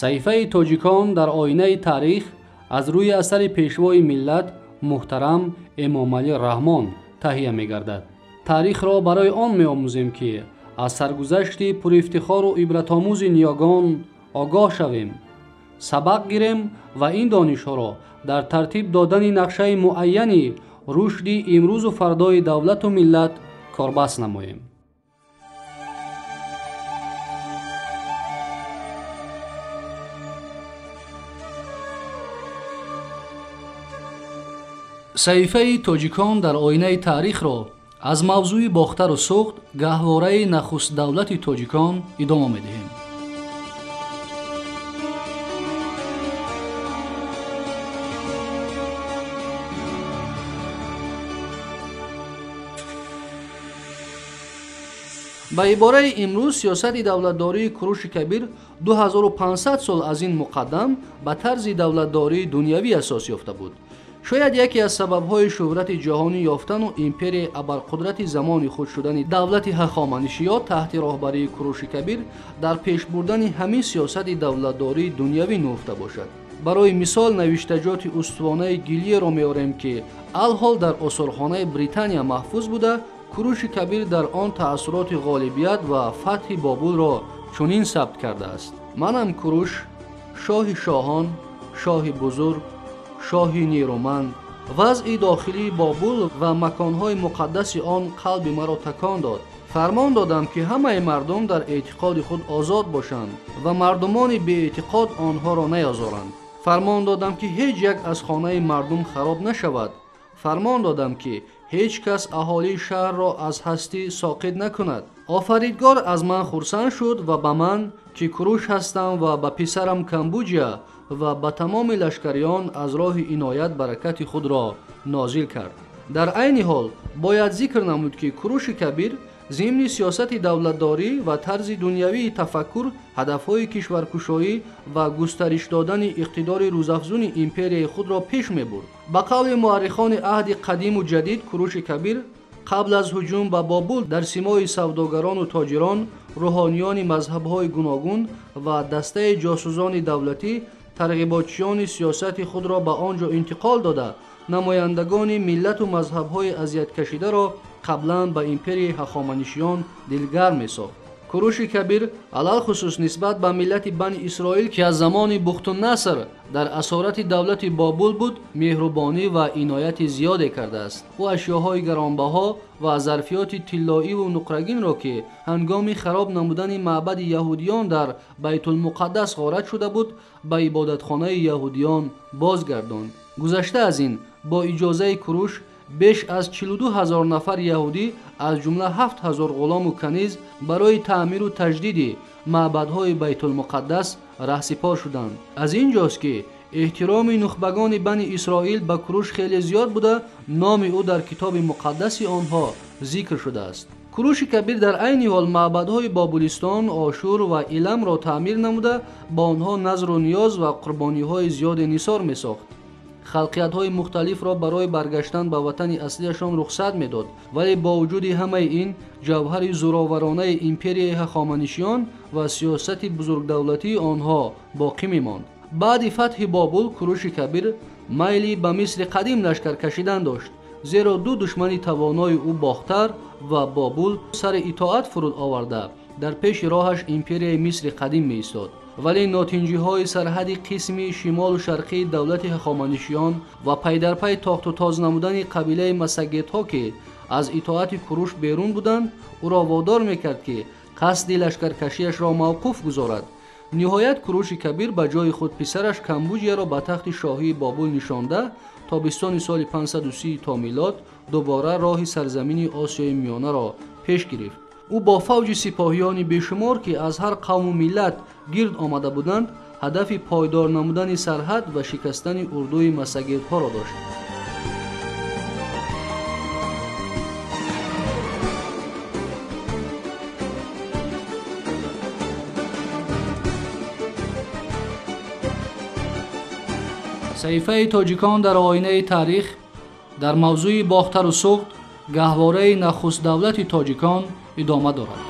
Саҳифаи тоҷикон дар оинаи таърих аз рӯи асари пешвои миллат муҳтарам Эмомалӣ Раҳмон таҳия мегардад. Таърихро барои он меомӯзем, ки аз саргузашти пурифтихору ибратомӯзи ниёгон огоҳ шавем, сабақ гирем ва ин донишҳоро дар тартиб додани нақшаи муайяни рушди имрӯзу фардои давлату миллат корбаст намоем. Саҳифаи тоҷикон дар оинаи таърихро аз мавзӯи Бохтару Суғд, гаҳвораи нахустдавлати тоҷикон идома медиҳем. Ба ибораи имрӯз сиёсати давлатдории Куруши Кабир 2500 сол аз ин муқаддам ба тарзи давлатдории дунявӣ асос ёфта буд. Шояд яке аз сабабҳои шӯҳрати ҷаҳонӣ ёфтану империяи абарқудрати замони худ шудани давлати ҳахоманишиё таҳти роҳбарии Куруши Кабир дар пеш бурдани ҳамин сиёсати давлатдории дунявӣ нуҳуфта бошад. Барои мисол навиштаҷоти устувонаи Гилиеро меорем, ки алҳол дар осорхонаи Британия маҳфуз буда, Куруши Кабир дар он таассуроти ғолибият ва фатҳи Бобулро чунин сабт кардааст: манам Куруш, шоҳи шоҳон, шоҳи бузург, шоҳи нерӯманд. Вазъи дохилии Бобул ва маконҳои муқаддаси он қалби маро такон дод. Фармон додам, ки ҳамаи мардум дар эътиқоди худ озод бошанд ва мардумони беэътиқод онҳоро наязоранд. Фармон додам, ки ҳеҷ як аз хонаи мардум хароб нашавад. Фармон додам, ки ҳеҷ кас аҳолии шаҳрро аз ҳастӣ соқит накунад. Офаридгор аз ман хурсанд шуд ва ба ман, ки Куруш ҳастам, ва ба писарам Камбуҷия ва ба тамоми лашкариён аз роҳи иноят баракати худро нозил кард. Дар айни ҳол бояд зикр намуд, ки Куруши Кабир зимни сиёсати давлатдорӣ ва тарзи дунявии тафаккур ҳадафҳои кишваркушоӣ ва густариш додани иқтидори рӯзафзуни империяи худро пеш мебурд. Ба қавли муаррихони аҳди қадиму ҷадид, Куруши Кабир қабл аз ҳуҷум ба Бобул дар симои савдогарону тоҷирон, рӯҳониёни мазҳабҳои гуногун ва дастаи ҷосусони давлатӣ тарғиботчиёни сиёсати худро ба он ҷо интиқол дода, намояндагони миллату мазҳабҳои азияткашидаро қаблан ба империяи ҳахоманишиён дилгарм месохт. Куруши Кабир алалхусус нисбат ба миллати Бани Исроил, ки аз замони Бухтунаср дар асорати давлати Бобул буд, меҳрубонӣ ва инояти зиёде кардааст. Ӯ ашёҳои гаронбаҳо ва зарфиёти тиллоиву нуқрагинро, ки ҳангоми хароб намудани маъбади яҳудиён дар Байтулмуқаддас ғорат шуда буд, ба ибодатхонаи яҳудиён бозгардонд. Гузашта аз ин, бо иҷозаи Куруш беш аз 42 ҳазор нафар яҳудӣ, аз ҷумла 7 ҳазор ғулому каниз, барои таъмиру таҷдиди маъбадҳои Байтулмуқаддас раҳсипор шуданд. Аз ин ҷост, ки эҳтироми нухбагони Бани Исроил ба Куруш хеле зиёд буда, номи ӯ дар китоби муқаддаси онҳо зикр шудааст. Куруши Кабир дар айни ҳол маъбадҳои Бобулистон, Ошур ва Иламро таъмир намуда, ба онҳо назру ниёз ва қурбониҳои зиёде нисор месохт. Халқиятҳои мухталифро барои баргаштан ба ватани аслияшон рухсат медод, вале бо вуҷуди ҳамаи ин ҷавҳари зӯроваронаи империяи ҳахоманишиён ва сиёсати бузургдавлатии онҳо боқӣ мемонд. Баъди фатҳи Бобул Куруши Кабир майли ба Мисри қадим лашкар кашидан дошт, зеро ду душмани тавонои ӯ, Бохтар ва Бобул, сари итоат фуруд оварда дар пеши роҳаш империяи Мисри қадим меистод. Вале нотинҷиҳои сарҳади қисми шимолу шарқии давлати ҳахоманишиён ва пайдарпай тохту тоз намудани қабилаи массагетҳо, ки аз итоати Куруш берун буданд, ӯро водор мекард, ки қасди лашкаркашиашро мавқуф гузорад. Ниҳоят Куруши Кабир ба ҷои худ писараш Камбуҷияро ба тахти шоҳии Бобул нишонда, тобистони соли 530 то милод дубора роҳи сарзамини Осиёи Миёнаро пеш гирифт. Ӯ бо фавҷи сипоҳиёни бешумор, ки аз ҳар қавму миллат гирд омада буданд, ҳадафи пойдор намудани сарҳад ва шикастани урдуи массагетҳоро дошт. Саҳифаи тоҷикон дар оинаи таърих дар мавзӯи Бохтару Суғд, гаҳвораи нахустдавлати тоҷикон идома дорад.